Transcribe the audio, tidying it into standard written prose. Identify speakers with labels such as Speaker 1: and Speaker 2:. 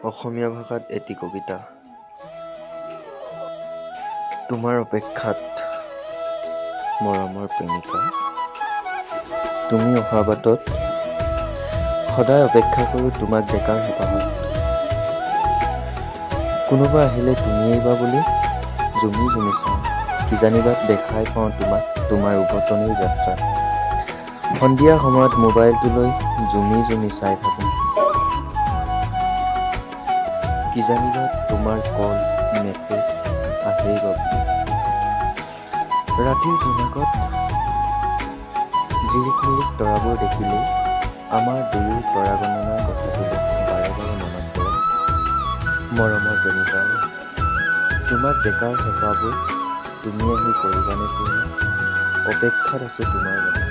Speaker 1: অসমীয়া ভাষাত এটি কবিতা। তোমাৰ অপেক্ষাত মৰমৰ প্ৰেমিকা, তুমি অহা বাটত সদায় অপেক্ষা কৰোঁ তোমাক দেখাৰ হেঁপাহত। কোনোবা আহিলে তুমিয়েই বা বুলি জুমি জুমি চাওঁ, কিজানিবা দেখাই পাওঁ তোমাক তোমাৰ উভতনিৰ যাত্ৰাত। সন্ধিয়া সময়ত মোবাইলটোলৈ জুমি জুমি চাই থাকোঁ, কিজানিবা তোমাৰ কল, মেছেজ আহেই বা বুলি। ৰাতিৰ জোনাকত জিৰিক মিৰিক তৰাবোৰ দেখিলেই আমাৰ দুয়োৰ তৰা গণনাৰ কথাটোলৈ বাৰে বাৰে মনত পৰে। মৰমৰ প্ৰেমিকা, তোমাক দেখাৰ হেঁপাহবোৰ তুমি আহি কৰিবানে পূৰ্ণ? অপেক্ষাত আছোঁ তোমাৰ বাবে।